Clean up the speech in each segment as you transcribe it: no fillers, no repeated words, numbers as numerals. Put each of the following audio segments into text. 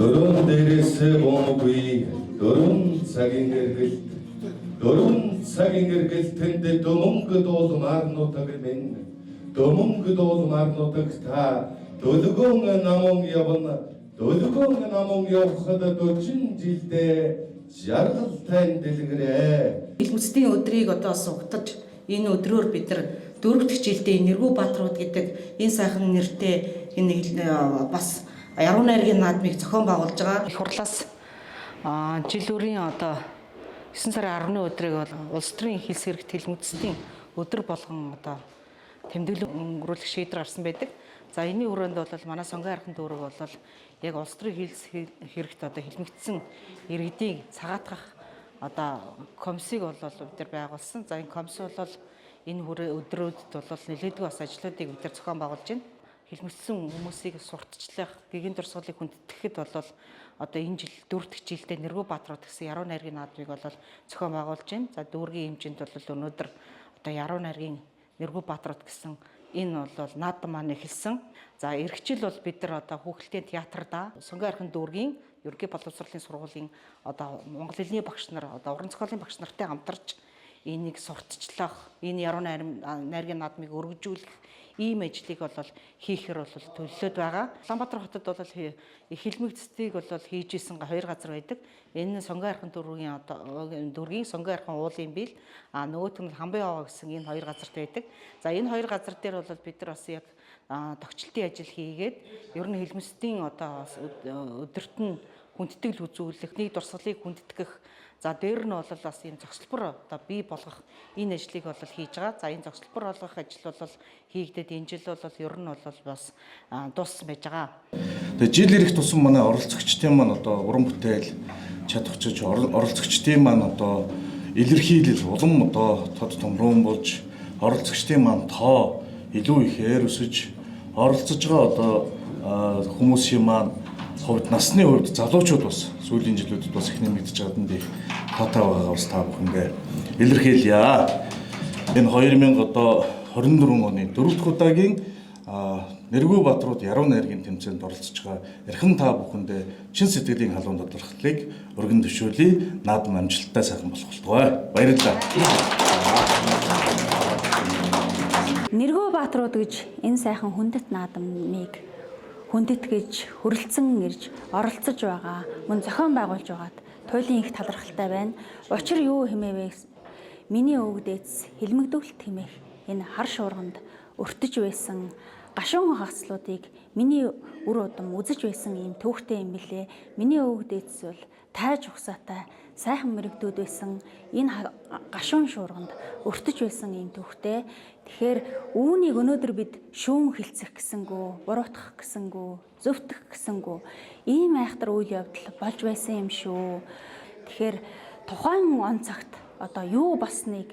Дөрөв дээрээс бомгүй 4 цагийн эргэлт, 4 цагийн эргэлтэнд дөмөнгө дуулмаар нутаг минь, дөмөнгө дуулмаар нутаг та дөлгөөн намун явна. Дөлгөөн намун явхад 40 жилдээ жаргалтай дэлгэрээ. Хилмигцдийн өдрийг одоо сугтаж, энэ өдрөөр бид нар дөрөв дэх жилдээ Нэргүү Баатрууд гэдэг энэ сайхан нэртэй энэ бас Яруу найргийн наадмыг зохион байгуулж байгаа. Их хурлаас жил бүрийн одоо 9 сарын 10-ны өдрийг бол улс төрийн хилс хэрэгт хилмигцдийн өдөр болгон одоо тэмдэглэн өнгөрүүлэх шийдвэр гарсан байдаг. За, энэний хүрээнд бол манай Сонгон хайрхан дүүрэг бол яг улс төрийн хилс хэрэгт одоо хилмигдсэн иргэдийг цагаатгах одоо комиссийг бол бид нар байгуулсан. За, энэ комисс бол энэ хүрээ өдрүүдэд бол нэлээдгүй бас ажлуудыг бид нар зохион байгуулж байна. Хилмигдсэн хүмүүсийг сурталчлах, гэгээн дурсгалыг хүндэтгэхэд бол одоо энэ жил дөрөв дэх жилдээ Нэргүү Баатрууд гэсэн яруу найргийн наадмыг бол зохион байгуулж байна. За, дүүргийн хэмжээнд бол өнөөдөр одоо яруу найргийн Нэргүү Баатрууд гэсэн энэ бол наадам маань эхэлсэн. За, эх жил бол бид нар одоо хүүхэлдэйн театрда Сонгон хайрхан дүүргийн ерөнхий боловсролын сургуулийн одоо монгол хэлний багш нар, одоо уран зохиолын багш нартай хамтарч энийг сурталчлах, энэ яруу найргийн наадмыг өргөжүүлэх ийм ажлыг бол хийхээр бол төлөлөөд байгаа. Улаанбаатар хотод бол хилмигцдийг бол хийж исэн хоёр газар байдаг. Энэ нь Сонгон хайрхан дүүргийн одоо дүүргийн Сонгон хайрхан уулын бил, а нөгөөх нь Хамбын овоо гэсэн энэ хоёр газарт байдаг. За, энэ хоёр газар дээр бол бид нар бас яг тогтчлтын ажил хийгээд, ер нь хилмигцдийн одоо өдөрт нь хүндэтгэл үзүүлэх, нэг дурсгалыг хүндэтгэх, за, дээр нь бол бас ийм зогсолбор одоо бий болгох энэ ажлыг бол хийж байгаа. За, энэ зогсолбор болгох ажил бол хийгдээд, энэ жил бол ер нь бол бас дууссан байж байгаа. Тэгээ жил ирэх тусам манай оролцогчдын маань одоо уран бүтээл чадварчж оролцогчдын маань одоо илэрхийлэл улам одоо тод томруун болж, оролцогчдын маань тоо илүү ихээр өсөж, оролцож байгаа одоо хүмүүсийн маань хувьд, насны хувьд залуучууд бас сүүлийн жилүүдэд бас их нэмэгдэж байгаад энд их таатай байгаа бас та бүхэндээ илэрхийлье. Энэ 2024 оны дөрөв дэх удаагийн Нэргүү Баатрууд яруу найргийн тэмцээнд оролцож байгаа эрхэм та бүхэндээ чин сэтгэлийн халуун талархлыг өргөн төвшөөлье. Наадам амжилттай сайхан болох болтугай. Баярлалаа. Нэргүү Баатрууд гэж энэ сайхан хүндэт наадмыг хүндэтгэж, хүрэлцэн ирж оролцож байгаа, мөн зохион байгуулж байгаад туйлын их талархалтай байна. Учир юу хэмээвэ? Миний өвөг дээдс хилмигдүүлэлт хэмээх энэ хар шуурганд өртөж байсан гашуун хагацлуудыг миний үр удам үзэж байсан ийм түүхтэй юм билээ. Миний өвөг дээдс бол тайж угсаатай сайхан мэрэгдүүд байсан, энэ гашуун шуурганд өртөж байсан ийм түүхтэй. Тэгэхээр үүнийг өнөөдөр бид шүүн хилцэх гэсэнгүү, буруутгах гэсэнгүү, зөвтгөх гэсэнгүү ийм айхтар үйл явдал болж байсан юм шүү. Тэгэхээр тухайн он цагт одоо юу болсныг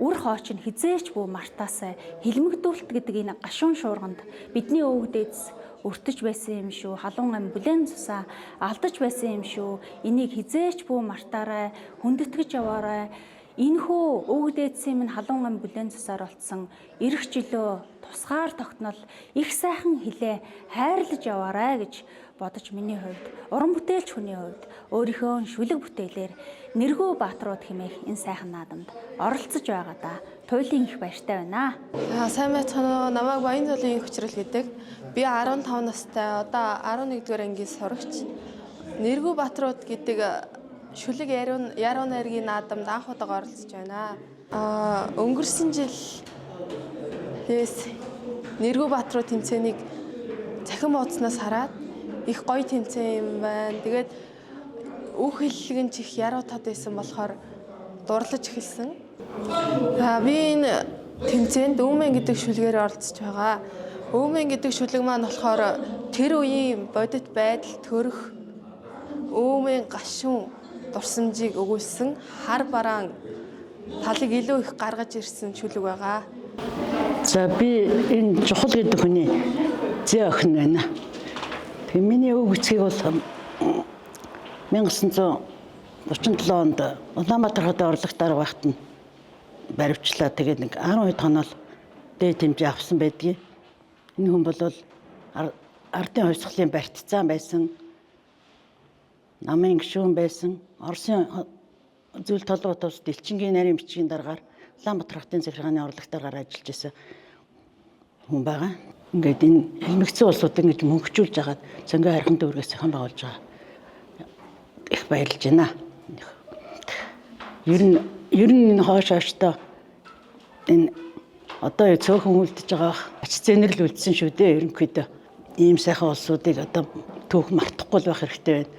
үр хооч нь хизээч бүү мартаасай, хилмигдүүлэлт гэдэг энэ гашуун шуурганд бидний өвөг дээдс өртөж байсан юм шүү. Халуун ам бүлээн цусаа алдаж байсан юм шүү. Энийг хизээч бүү мартаарай, хүндэтгэж яваарай. Энэхүү өвөг дээдсийн минь халуун ам бүлээн цусаар олдсон ирэх жилөө тусгаар тогтнол их сайхан хилээ хайрлаж яваарай гэж бодож, миний хувьд, уран бүтээлч хүний хувьд өөрийнхөө шүлэг бүтээлээр Нэргүү Баатрууд хэмээх энэ сайхан наадамд оролцож байгаадаа туйлын их баяртай байна. Сайн байцгаана уу? Намайг Баян зулын хүчрэл гэдэг. Би 15 настай, одоо 11 дугаар ангийн сурагч. Нэргүү Баатрууд гэдэг шүлэг яруу найргийн наадамд анх удаага оролцож байна. Өнгөрсөн жил тэгээс Нэргүү Баатрууд тэмцээнийг цахим хуудаснаас хараад их гоё тэмцээн юм байна. Тэгээд үг хэллэг нь ч их яруу тод байсан болохоор дурлаж эхэлсэн. Би энэ тэмцээнд Өөмэн гэдэг шүлгээр оролцож байгаа. Өөмэн гэдэг шүлэг маань болохоор тэр үеийн бодит байдал төрөх өөмэн гашуун дурсамжийг өгүүлсэн, хар бараан талыг илүү их гаргаж ирсэн шүлэг байгаа. За, би энэ Чухал гэдэг хүний зээ охин байна. Тэгээ миний өвөг эцгийг бол 1937 онд Улаанбаатар хотын орлогт дарга байхад нь баривчлаа. Тэгээд нэг 12 хоноо дээд хэмжээ авсан байдгийг. Энэ хүн бол ардын хувьсгалын барьцаан байсан. Намын гишүүн байсан. Оросын зүйл толгой тус Дэлчингийн нарийн бичгийн даргаар Улаанбаатар хотын захиргааны орлогт даргаар ажиллаж байсан хүн байгаа. Ингээд энэ элмэгцэн улсуудыг ингэж мөнхжүүлж хагаад цонгийн хайрхан дүүргээс зохион байгуулж байгаа. Их баярлж байна. Ер нь энэ хойш хойшдоо энэ одоо цөөхөн үлдэж байгаа ач зэнэрл үлдсэн шүү дээ ерөнхийдөө. Ийм сайхан улсуудыг одоо түүх мартахгүй л байх хэрэгтэй байна.